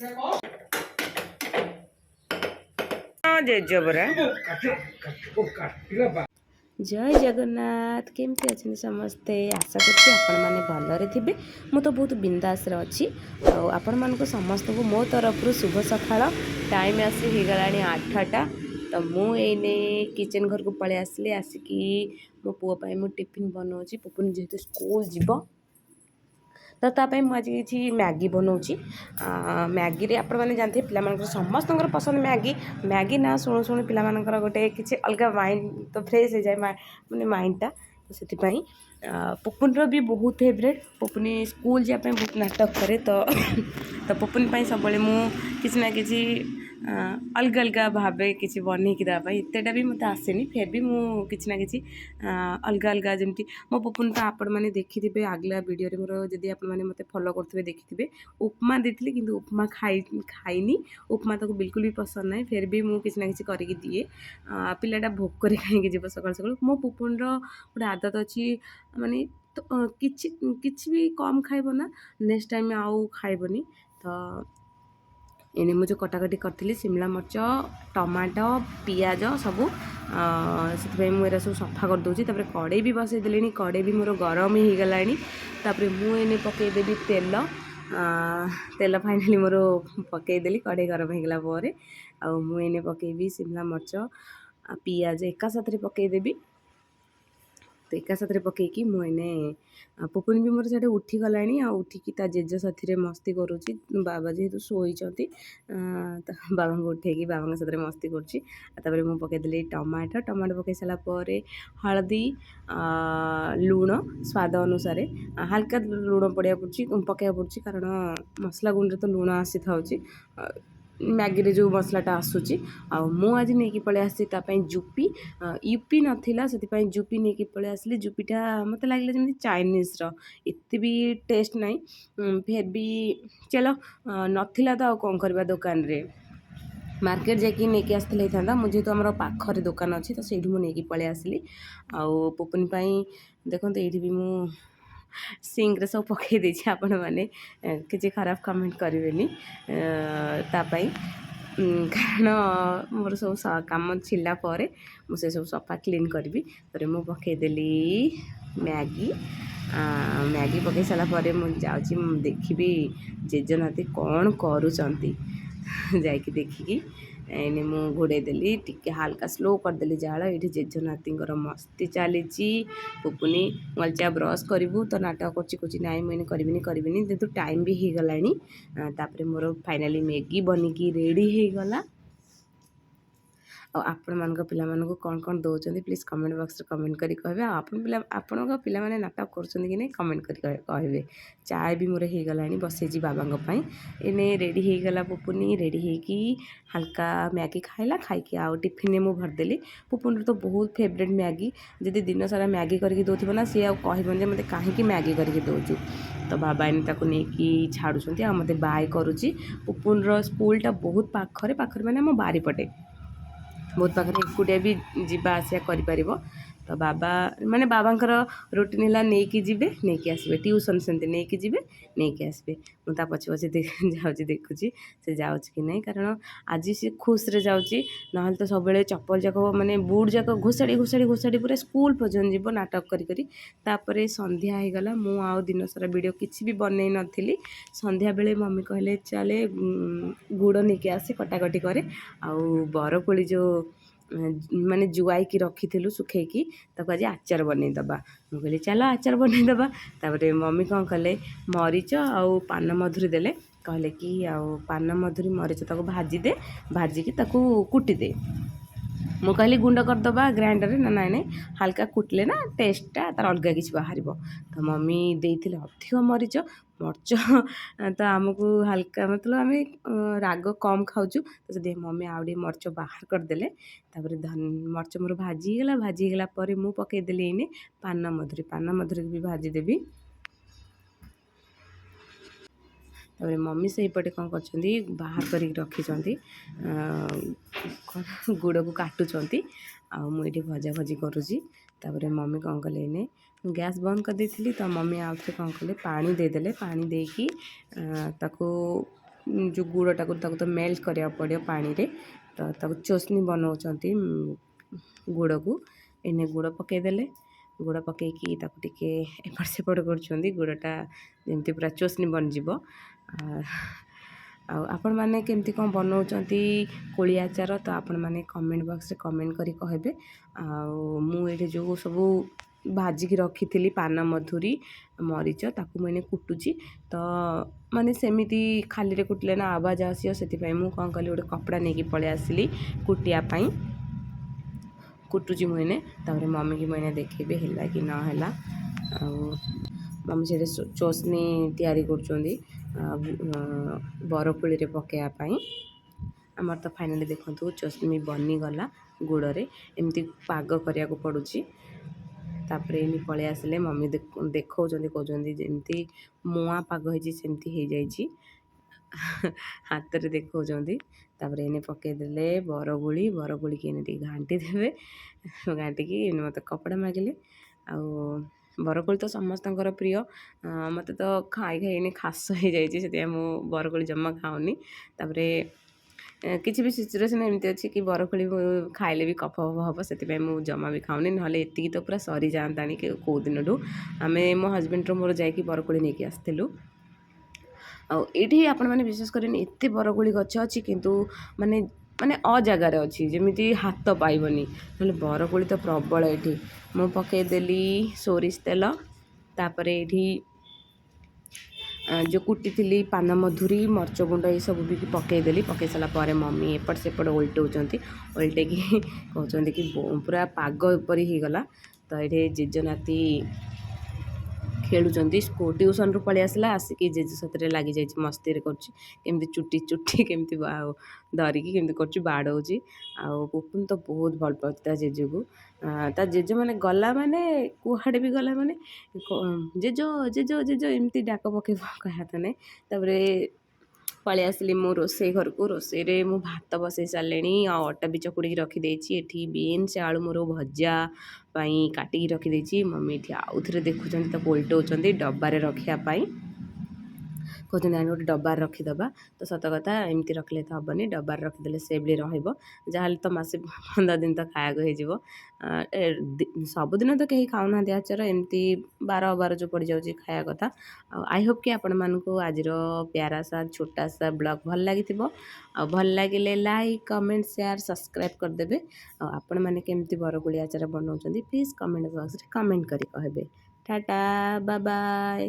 ହଁ, ଜେଜ ପରା। ଜୟ ଜଗନ୍ନାଥ। କେମିତି ଅଛନ୍ତି ସମସ୍ତେ? ଆଶା କରୁଛି ଆପଣମାନେ ଭଲରେ ଥିବେ। ମୁଁ ତ ବହୁତ ବିନ୍ଦାସରେ ଅଛି। ଆଉ ଆପଣମାନଙ୍କୁ ସମସ୍ତଙ୍କୁ ମୋ ତରଫରୁ ଶୁଭ ସକାଳ। ଟାଇମ୍ ଆସି ହେଇଗଲାଣି 8ଟା। ତ ମୁଁ ଏଇନେ କିଚେନ୍ ଘରକୁ ପଳେଇ ଆସିଲି। ଆସିକି ମୋ ପୁଅ ପାଇଁ ମୁଁ ଟିଫିନ୍ ବନଉଛି। ପୁପୁନ ଯେହେତୁ ସ୍କୁଲ ଯିବ, ତ ତା ପାଇଁ ମୁଁ ଆଜି କିଛି ମ୍ୟାଗି ବନଉଛି। ମ୍ୟାଗିରେ ଆପଣମାନେ ଜାଣିଥିବେ, ପିଲାମାନଙ୍କର ସମସ୍ତଙ୍କର ପସନ୍ଦ ମ୍ୟାଗି। ମ୍ୟାଗି ନାଁ ଶୁଣୁ ଶୁଣୁ ପିଲାମାନଙ୍କର ଗୋଟେ କିଛି ଅଲଗା ମାଇଣ୍ଡ ତ ଫ୍ରେଶ୍ ହେଇଯାଏ, ମାନେ ମାଇଣ୍ଡଟା। ତ ସେଥିପାଇଁ ପୁପୁନର ବି ବହୁତ ଫେଭରେଟ୍। ପୁପୁନି ସ୍କୁଲ ଯିବା ପାଇଁ ବହୁତ ନାଟକ କରେ। ତ ପୁପୁନ ପାଇଁ ସବୁବେଳେ ମୁଁ କିଛି ନା କିଛି ଅଲଗା ଅଲଗା ଭାବେ କିଛି ବନେଇକି ଦେବା ପାଇଁ। ଏତେଟା ବି ମୋତେ ଆସେନି, ଫେର୍ ବି ମୁଁ କିଛି ନା କିଛି ଅଲଗା ଅଲଗା, ଯେମିତି ମୋ ପୁପୁନ ତ ଆପଣମାନେ ଦେଖିଥିବେ ଆଗଲା ଭିଡ଼ିଓରେ ମୋର, ଯଦି ଆପଣମାନେ ମୋତେ ଫଲୋ କରୁଥିବେ ଦେଖିଥିବେ, ଉପମା ଦେଇଥିଲି, କିନ୍ତୁ ଉପମା ଖାଇନି। ଉପମା ତାକୁ ବିଲକୁଲ ବି ପସନ୍ଦ ନାହିଁ। ଫେର୍ ବି ମୁଁ କିଛି ନା କିଛି କରିକି ଦିଏ। ପିଲାଟା ଭୋକରେ କାହିଁକି ଯିବ ସକାଳୁ ସକାଳୁ? ମୋ ପୁପୁନର ଗୋଟେ ଆଦତ ଅଛି, ମାନେ ତ କିଛି କିଛି ବି କମ୍ ଖାଇବ ନା, ନେକ୍ସଟ ଟାଇମ୍ ଆଉ ଖାଇବନି। ତ ଏଇନେ ମୁଁ ଯେଉଁ କଟାକଟି କରିଥିଲି ସିମଲା ମରିଚ, ଟମାଟୋ, ପିଆଜ ସବୁ, ସେଥିପାଇଁ ମୁଁ ଏରା ସବୁ ସଫା କରିଦେଉଛି। ତାପରେ କଡ଼େଇ ବି ବସେଇ ଦେଲିଣି, କଡ଼େଇ ବି ମୋର ଗରମ ହେଇଗଲାଣି। ତାପରେ ମୁଁ ଏଇନେ ପକେଇଦେବି ତେଲ। ତେଲ ଫାଇନାଲି ମୋର ପକେଇଦେଲି କଡ଼େଇ ଗରମ ହେଇଗଲା ପରେ। ଆଉ ମୁଁ ଏଇନେ ପକେଇବି ସିମଲା ମରିଚ, ପିଆଜ ଏକା ସାଥିରେ ପକେଇଦେବି। ତ ଏକା ସାଥିରେ ପକେଇକି ମୁଁ ଏଇନେ, ପୁପୁନ ବି ମୋର ସିଆଡ଼େ ଉଠିଗଲାଣି ଆଉ ଉଠିକି ତା ଜେଜ ସାଥିରେ ମସ୍ତି କରୁଛି। ବାବା ଯେହେତୁ ଶୋଇଛନ୍ତି, ତ ବାବାଙ୍କୁ ଉଠେଇକି ବାବାଙ୍କ ସାଥିରେ ମସ୍ତି କରୁଛି। ଆଉ ତାପରେ ମୁଁ ପକେଇଦେଲି ଟମାଟୋ। ଟମାଟୋ ପକେଇ ସାରିଲା ପରେ ହଳଦୀ, ଲୁଣ ସ୍ୱାଦ ଅନୁସାରେ। ହାଲକା ଲୁଣ ପଡ଼ିବାକୁ ପଡ଼ୁଛି, ପକାଇବାକୁ ପଡ଼ୁଛି, କାରଣ ମସଲା ଗୁଣ୍ଡରେ ତ ଲୁଣ ଆସିଥାଉଛି, ମ୍ୟାଗିରେ ଯେଉଁ ମସଲାଟା ଆସୁଛି। ଆଉ ମୁଁ ଆଜି ନେଇକି ପଳେଇ ଆସିଛି ତା ପାଇଁ ଜୁପି। ୟୁପି ନଥିଲା, ସେଥିପାଇଁ ଜୁପି ନେଇକି ପଳେଇ ଆସିଲି। ଜୁପିଟା ମୋତେ ଲାଗିଲା ଯେମିତି ଚାଇନିଜ୍ର, ଏତେ ବି ଟେଷ୍ଟ ନାହିଁ। ଫେର୍ ବି ଚାଲ, ନଥିଲା ତ ଆଉ କ'ଣ କରିବା? ଦୋକାନରେ ମାର୍କେଟ ଯାଇକି ନେଇକି ଆସିଥିଲେ ହେଇଥାନ୍ତା। ମୁଁ ଯେହେତୁ ଆମର ପାଖରେ ଦୋକାନ ଅଛି, ତ ସେଇଠୁ ମୁଁ ନେଇକି ପଳେଇ ଆସିଲି। ଆଉ ପୁପୁନି ପାଇଁ ଦେଖନ୍ତୁ, ଏଇଠି ବି ମୁଁ ସିଙ୍କରେ ସବୁ ପକାଇ ଦେଇଛି। ଆପଣମାନେ କିଛି ଖରାପ କମେଣ୍ଟ କରିବେନି ତା ପାଇଁ, କାରଣ ମୋର ସବୁ କାମ ଛିଲା ପରେ ମୁଁ ସେସବୁ ସଫା କ୍ଲିନ୍ କରିବି। ତାପରେ ମୁଁ ପକାଇଦେଲି ମ୍ୟାଗି। ମ୍ୟାଗି ପକାଇ ସାରିଲା ପରେ ମୁଁ ଯାଉଛି, ମୁଁ ଦେଖିବି ଜେଜେନାତି କ'ଣ କରୁଛନ୍ତି ଯାଇକି ଦେଖିକି। ଏଇନେ ମୁଁ ଘୋଡ଼େଇ ଦେଲି, ଟିକେ ହାଲକା ସ୍ଲୋ କରିଦେଲି ଜାଳ। ଏଇଠି ଜେଜେନାତିଙ୍କର ମସ୍ତି ଚାଲିଛି। ପୁପୁନି, ମୁଁ କହିଲି ବ୍ରସ୍ କରିବୁ, ତ ନାଟକ କରୁଛି, କହୁଛି ନାଇଁ, ମୁଁ ଏଇନେ କରିବିନି, କରିବିନି। ଯେହେତୁ ଟାଇମ୍ ବି ହେଇଗଲାଣି। ତାପରେ ମୋର ଫାଇନାଲି ମ୍ୟାଗି ବନିକି ରେଡ଼ି ହେଇଗଲା। ଆଉ ଆପଣମାନଙ୍କ ପିଲାମାନଙ୍କୁ କ'ଣ କ'ଣ ଦେଉଛନ୍ତି, ପ୍ଲିଜ୍ କମେଣ୍ଟ ବକ୍ସରେ କମେଣ୍ଟ କରି କହିବେ। ଆଉ ଆପଣ ପିଲା, ଆପଣଙ୍କ ପିଲାମାନେ ନାଟକ କରୁଛନ୍ତି କି ନାହିଁ, କମେଣ୍ଟ କରି କହିବେ। ଚା ବି ମୋର ହେଇଗଲାଣି, ବସେଇଛି ବାବାଙ୍କ ପାଇଁ। ଏନେ ରେଡ଼ି ହେଇଗଲା ପୁପୁନି। ରେଡ଼ି ହେଇକି ହାଲକା ମ୍ୟାଗି ଖାଇଲା। ଖାଇକି ଆଉ ଟିଫିନରେ ମୁଁ ଭରିଦେଲି। ପୁପୁନର ତ ବହୁତ ଫେଭରେଟ୍ ମ୍ୟାଗି। ଯଦି ଦିନ ସାରା ମ୍ୟାଗି କରିକି ଦେଉଥିବ ନା, ସିଏ ଆଉ କହିବନି ଯେ ମୋତେ କାହିଁକି ମ୍ୟାଗି କରିକି ଦେଉଛୁ। ତ ବାବା ଏନେ ତାକୁ ନେଇକି ଛାଡ଼ୁଛନ୍ତି ଆଉ ମୋତେ ବାଏ କରୁଛି। ପୁପୁନର ସ୍କୁଲଟା ବହୁତ ପାଖରେ, ପାଖରେ ମାନେ ଆମ ବାରିପଟେ, ବହୁତ ପାଖରେ। ଏକୁଟିଆ ବି ଯିବା ଆସିବା କରିପାରିବ। ତ ବାବା, ମାନେ ବାବାଙ୍କର ରୁଟିନ୍ ହେଲା ନେଇକି ଯିବେ, ନେଇକି ଆସିବେ। ଟ୍ୟୁସନ୍ ସେମିତି ନେଇକି ଯିବେ, ନେଇକି ଆସିବେ। ମୁଁ ତା ପଛେ ପଛେ ଯାଉଛି, ଦେଖୁଛି ସେ ଯାଉଛି କି ନାହିଁ, କାରଣ ଆଜି ସେ ଖୁସିରେ ଯାଉଛି। ନହେଲେ ତ ସବୁବେଳେ ଚପଲ ଯାକ, ମାନେ ବୁଟ୍ ଯାକ ଘୋଷାଡ଼ି ଘୋଷାଡ଼ି ଘୋଷାଡ଼ି ପୁରା ସ୍କୁଲ ପର୍ଯ୍ୟନ୍ତ ଯିବ ନାଟକ କରି କରି। ତାପରେ ସନ୍ଧ୍ୟା ହେଇଗଲା। ମୁଁ ଆଉ ଦିନସାରା ଭିଡ଼ିଓ କିଛି ବି ବନେଇ ନଥିଲି। ସନ୍ଧ୍ୟାବେଳେ ମମି କହିଲେ, ଚାଲେ ଗୁଡ଼ ନେଇକି ଆସି କଟାକଟି କରେ, ଆଉ ବରକୋଳି ଯେଉଁ ମାନେ ଜୁଆଇକି ରଖିଥିଲୁ ଶୁଖେଇକି, ତାକୁ ଆଜି ଆଚାର ବନେଇଦେବା। ମୁଁ କହିଲି, ଚାଲ ଆଚାର ବନେଇଦେବା। ତାପରେ ମମି କ'ଣ କଲେ, ମରିଚ ଆଉ ପାନ ମଧୁରୀ ଦେଲେ। କହିଲେ କି ଆଉ ପାନ ମଧୁରୀ, ମରିଚ ତାକୁ ଭାଜିଦେ, ଭାଜିକି ତାକୁ କୁଟିଦେ। ମୁଁ କହିଲି ଗୁଣ୍ଡ କରିଦେବା ଗ୍ରାଇଣ୍ଡରରେ। ନା, ନାଇଁ ନାଇଁ, ହାଲକା କୁଟିଲେ ନା ଟେଷ୍ଟଟା ତାର ଅଲଗା କିଛି ବାହାରିବ। ତ ମମି ଦେଇଥିଲେ ଅଧିକ ମରିଚ। ମରିଚ ତ ଆମକୁ ହାଲକା, ମତଲବ ଆମେ ରାଗ କମ୍ ଖାଉଛୁ, ତ ସେଥିପାଇଁ ମମି ଆଉ ଟିକେ ମରିଚ ବାହାର କରିଦେଲେ। ତାପରେ ମରିଚ ମୋର ଭାଜି ହେଇଗଲା। ଭାଜି ହେଇଗଲା ପରେ ମୁଁ ପକାଇଦେଲି ଏଇନେ ପାନ ମଧୁରୀ। ପାନ ମଧୁରୀକୁ ବି ଭାଜିଦେବି। ତାପରେ ମମି ସେଇପଟେ କ'ଣ କରିଛନ୍ତି, ବାହାର କରିକି ରଖିଛନ୍ତି କ'ଣ, ଗୁଡ଼କୁ କାଟୁଛନ୍ତି, ଆଉ ମୁଁ ଏଇଠି ଭଜା ଭଜି କରୁଛି। ତାପରେ ମମି କ'ଣ କଲେ, ଏଇନେ ମୁଁ ଗ୍ୟାସ୍ ବନ୍ଦ କରିଦେଇଥିଲି, ତ ମମି ଆଉ ଥରେ କ'ଣ କଲେ, ପାଣି ଦେଇଦେଲେ। ପାଣି ଦେଇକି ତାକୁ ଯେଉଁ ଗୁଡ଼ଟାକୁ ତାକୁ ତ ମେଲ୍ଟ କରିବାକୁ ପଡ଼ିବ ପାଣିରେ। ତ ତାକୁ ଚୋସନି ବନାଉଛନ୍ତି ଗୁଡ଼କୁ। ଏଇନେ ଗୁଡ଼ ପକାଇଦେଲେ। ଗୁଡ଼ ପକାଇକି ତାକୁ ଟିକେ ଏପଟ ସେପଟ କରୁଛନ୍ତି, ଗୁଡ଼ଟା ଯେମିତି ପୁରା ଚୋସନି ବନିଯିବ। ଆଉ ଆପଣମାନେ କେମିତି କ'ଣ ବନାଉଛନ୍ତି କୋଳି ଆଚାର, ତ ଆପଣମାନେ କମେଣ୍ଟ ବକ୍ସରେ କମେଣ୍ଟ କରି କହିବେ। ଆଉ ମୁଁ ଏଇଠି ଯେଉଁ ସବୁ ଭାଜିକି ରଖିଥିଲି ପାନ ମଧୁରୀ, ମରିଚ, ତାକୁ ମୁଁ ଏଇନେ କୁଟୁଛି। ତ ମାନେ ସେମିତି ଖାଲିରେ କୁଟିଲେ ନା ଆବାଜ ଆସିବ, ସେଥିପାଇଁ ମୁଁ କ'ଣ କଲି, ଗୋଟେ କପଡ଼ା ନେଇକି ପଳେଇ ଆସିଲି କୁଟିବା ପାଇଁ। କୁଟୁଛି ମୁଁ ଏଇନେ। ତାପରେ ମମିକି ମୁଁ ଏଇନେ ଦେଖେଇବି ହେଲା କି ନ ହେଲା। ଆଉ ମମି ସେଠି ଚୋସନି ତିଆରି କରୁଛନ୍ତି ବରକୋଳିରେ ପକାଇବା ପାଇଁ। ଆମର ତ ଫାଇନାଲି ଦେଖନ୍ତୁ ଚୋସନି ବନିଗଲା। ଗୁଡ଼ରେ ଏମିତି ପାଗ କରିବାକୁ ପଡ଼ୁଛି। ତାପରେ ଏଇନି ପଳେଇ ଆସିଲେ ମମି, ଦେଖାଉଛନ୍ତି, କହୁଛନ୍ତି ଯେମିତି ମୁଆଁ ପାଗ ହେଇଛି ସେମିତି ହେଇଯାଇଛି, ହାତରେ ଦେଖାଉଛନ୍ତି। ତାପରେ ଏଇନେ ପକାଇଦେଲେ ବରଗୁଳି। ବରଗୁଳିକି ଏଇନେ ଟିକେ ଘାଣ୍ଟି ଦେବେ। ଘାଣ୍ଟିକି ଏଇନେ ମୋତେ କପଡ଼ା ମାଗିଲେ। ଆଉ ବରକୋଳି ତ ସମସ୍ତଙ୍କର ପ୍ରିୟ। ମୋତେ ତ ଖାଇ ଖାଇ ଏଇନେ ଖାସ ହେଇଯାଇଛି, ସେଥିପାଇଁ ମୁଁ ବରକୋଳି ଜମା ଖାଉନି। ତାପରେ କିଛି ବି ସିଚୁଏସନ୍ ଏମିତି ଅଛି କି ବରକୋଳି ଖାଇଲେ ବି କଫ ଫଫ ହେବ, ସେଥିପାଇଁ ମୁଁ ଜମା ବି ଖାଉନି। ନହେଲେ ଏତିକି ତ ପୁରା ସରିଯାଆନ୍ତାଣି କେଉଁ ଦିନଠୁ। ଆମେ ମୋ ହଜବେଣ୍ଡର ମୋର ଯାଇକି ବରକୋଳି ନେଇକି ଆସିଥିଲୁ। ଆଉ ଏଇଠି ଆପଣମାନେ ବିଶ୍ୱାସ କରିବେନି, ଏତେ ବରକୋଳି ଗଛ ଅଛି, କିନ୍ତୁ ମାନେ ମାନେ ଅଜାଗାରେ ଅଛି, ଯେମିତି ହାତ ପାଇବନି। ନହେଲେ ବରକୋଳି ତ ପ୍ରବଳ ଏଇଠି। ମୁଁ ପକାଇଦେଲି ସୋରିଷ ତେଲ। ତାପରେ ଏଇଠି ଯେଉଁ କୁଟିଥିଲି ପାନମଧୁରୀ, ମରିଚ ଗୁଣ୍ଡ, ଏସବୁ ବି ପକାଇଦେଲି। ପକାଇ ସାରିଲା ପରେ ମମି ଏପଟ ସେପଟ ଓଲଟଉଛନ୍ତି। ଓଲଟେଇକି କହୁଛନ୍ତି କି ପୁରା ପାଗ ପରି ହେଇଗଲା। ତ ଏଇଠି ଜେଜ ନାତି ଖେଳୁଛନ୍ତି। ଟ୍ୟୁସନରୁ ପଳେଇ ଆସିଲା, ଆସିକି ଜେଜେ ସାଥିରେ ଲାଗିଯାଇଛି, ମସ୍ତିରେ କରୁଛି। କେମିତି ଚୁଟି ଚୁଟି କେମିତି ଆଉ ଧରିକି କେମିତି କରୁଛି, ବାଡ଼ଉଛି। ଆଉ ପୁପୁନ ତ ବହୁତ ଭଲ ପାଉଛି ତା ଜେଜେକୁ। ତା ଜେଜେ ମାନେ ଗଲା ମାନେ, କୁଆଡ଼େ ବି ଗଲା ମାନେ ଜେଜ ଜେଜ ଜେଜ ଏମିତି ଡାକ ପକେଇବ, କହିବା କଥା ନାହିଁ। ତାପରେ ପଳେଇ ଆସିଲି ମୁଁ ରୋଷେଇ ଘରକୁ। ରୋଷେଇରେ ମୁଁ ଭାତ ବସେଇ ସାରିଲିଣି ଆଉ ଅଟା ବି ଚକୁଡ଼ିକି ରଖିଦେଇଛି। ଏଠି ବିନ୍ସ ଆଳୁ ମୋର ଭଜା ପାଇଁ କାଟିକି ରଖିଦେଇଛି। ମମି ଏଠି ଆଉଥରେ ଦେଖୁଛନ୍ତି, ତାକୁ ଓଲଟଉଛନ୍ତି ଡବାରେ ରଖିବା ପାଇଁ। କହୁଛନ୍ତି ଆମେ ଗୋଟେ ଡବାରେ ରଖିଦେବା। ତ ସତ କଥା, ଏମିତି ରଖିଲେ ତ ହେବନି, ଡବାରେ ରଖିଦେଲେ ସେଫ୍ଲି ରହିବ। ଯାହାହେଲେ ତ ମାସେ 15 ଦିନ ତ ଖାଇବାକୁ ହେଇଯିବ। ସବୁଦିନ ତ କେହି ଖାଉନାହାନ୍ତି ଆଚାର, ଏମିତି ବାର ଅବାର ଯେଉଁ ପଡ଼ିଯାଉଛି ଖାଇବା କଥା। ଆଉ I Hope କି ଆପଣମାନଙ୍କୁ ଆଜିର ପ୍ୟାରା ସା ଛୋଟା ସା ବ୍ଲଗ୍ ଭଲ ଲାଗିଥିବ। ଆଉ ଭଲ ଲାଗିଲେ ଲାଇକ୍, କମେଣ୍ଟ, ସେୟାର, ସବସ୍କ୍ରାଇବ୍ କରିଦେବେ। ଆଉ ଆପଣମାନେ କେମିତି ବରକୋଳି ଆଚାର ବନାଉଛନ୍ତି, ପ୍ଲିଜ୍ କମେଣ୍ଟ ବକ୍ସରେ କମେଣ୍ଟ କରି କହିବେ। Tata, bye bye.